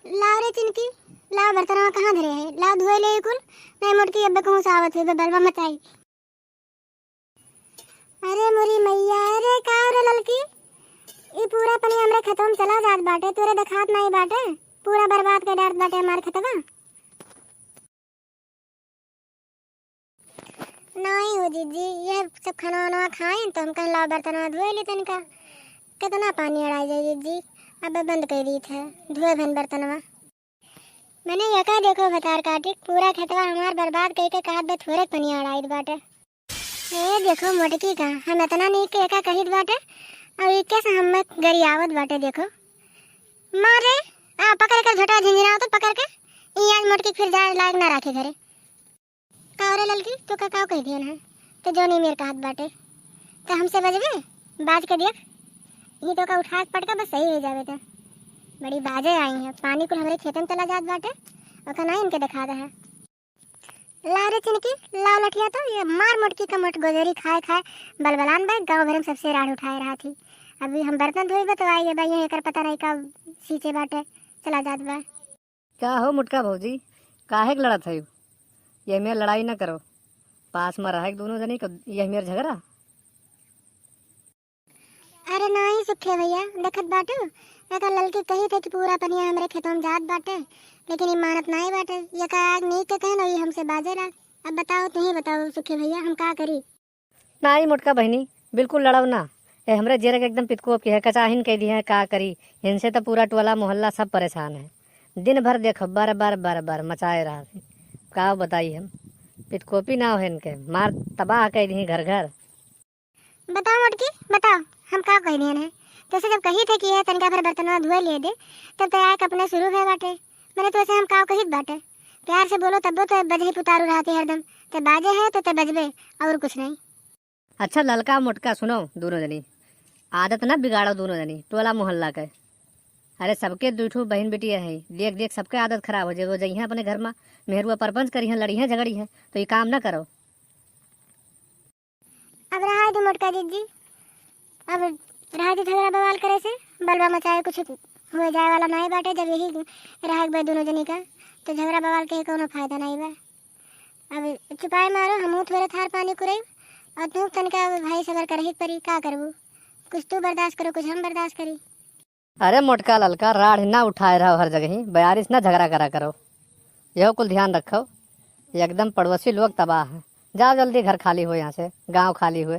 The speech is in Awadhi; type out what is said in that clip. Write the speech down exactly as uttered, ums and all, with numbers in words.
लाव रे चिनकी, लाव बर्तनवा कहाँ धरे है, लाव धोए ले कुल। नहीं मोटकी अब्बे कहूँ से आवत हुई, बे बलवा मचाई। अरे मोरी मैया, अरे का रे ललकी, ई पूरा पनिया हमरे खेतवा में चला जात बाटे, तोरे देखात नाई बाटे, पूरा बर्बाद कर डारत बाटे हमार खेतवा। नाई हो जीजी, ये सब खाना वाना खाए तो हम कहला बर्तनवा धोए ले तनिका। कितना पानी अड़ाई जाए जीजी, अब बंद कर दी थे धोए भन बर्तनवा। मने यका देखो भतार काटी, पूरा खेतवा हमार बर्बाद कइके कहत बा थोरे पनिया अड़ाइत बाटे। ए देखो मोटकी का, हम इतना नीक के एका कहित बाटे, और इके से हमें गरियावत बाटे। देखो मारे, आ पकड़ के झोटा झिझिरा तो पकड़ के, ई आज मोटकी के फिर जाए लायक ना राखे घरे। का रे ललकी, तो का, का कह दिया ना, तो जो नहीं मेर कहत बाटे, तो हमसे बजबे, बाज के देख, ये तो का उठा के पटका बस सही हो जावे तो। बड़ी बाजे आई है, पानी कुल हमरे खेतन चला जात बाटे, ओका ना इनके दिखा दे है। ला रे चिनकी, ला लठिया तो, ये मार मोटकी का मोट गोजरी खाए खाए बलबलान बे, गाँव भर में सबसे राड़ उठाए रहा थी। अभी हम बर्तन धोई बे तो आई है बे, ये एकर पता नहीं का सींचे बाटे, चला जात बा। का हो मोटका भौजी, काहे के लड़त हयू? ये मेर लड़ाई न करो, पास में रहे दोनों जनी को ये मेर झगड़ा। अरे नाही सुखे भैया, देखत बाटू, एकर ललकी कही थे कि पूरा पनिया हमरे खेतवा में जात बाटे, लेकिन ई मानत नाही बाटे। ये का आग नीक के कहन, ई हमसे बाजे लाग। अब बताओ, तू ही बताओ सुखे भैया, हम का करी? नाही मोटका बहिनी, बिल्कुल लड़ाव ना। ए हमरे जेरे के एकदम पितकोप की है, कचाहिन कह दी है, का करी? इनसे तो पूरा टोला मोहल्ला सब परेशान है। दिन भर देखो बर बर बर बर मचाए रहा। का बताई हम, पितकोपी ना हो इनके, मार तबाह कह दी घर घर। बताओ मोटकी, बताओ, हम का कह दिहन है? जैसे जब कही थे कि ये तनिका भर बर्तनवा धोए लिए दे, तब तो आके अपने शुरू भय बाटे। मैंने तो ऐसे हम का कहित बाटे, प्यार से बोलो तब्बो तो बजही पुतारू रहती हरदम। ते बाजे है तो ते बजबे, और कुछ नहीं। अच्छा ललका मोटका सुनो दोनों जनी, आदत ना बिगाड़ो दोनों जनी, टोला मोहल्ला के। अरे सबके दुई ठो बहिन बिटिया है, देख देख सबके आदत खराब हो जाए। वो जइहें अपने घर में, मेहरुआ परपंच करी हैं, लड़ी हैं, झगड़ी हैं, तो ये काम ना करो। अब रहा दे मोटका जीजी, अब रहा दे झगड़ा बवाल करे से, बलवा मचाए कुछ हो जाए वाला नाई बाटे। जब यही रहा एक बार दोनों जनी का, तो झगड़ा बवाल के कौनो फायदा नाई बा। अब चुपाए मारो, हमहू थोड़े थार पानी कुरेब, और तू तनिका भाई सबर करही के परी, का करबू? कुछ तू बर्दाश्त करो, कुछ हम बर्दाश्त करी। अरे मोटका ललका, राढ़ ना उठाए रहो हर जगह, बयारिस ना झगड़ा करा करो, यहो कुल ध्यान रखो। एकदम पड़ोसी लोग तबाह है। जाओ जल्दी घर खाली हो यहाँ से, गाँव खाली हुए,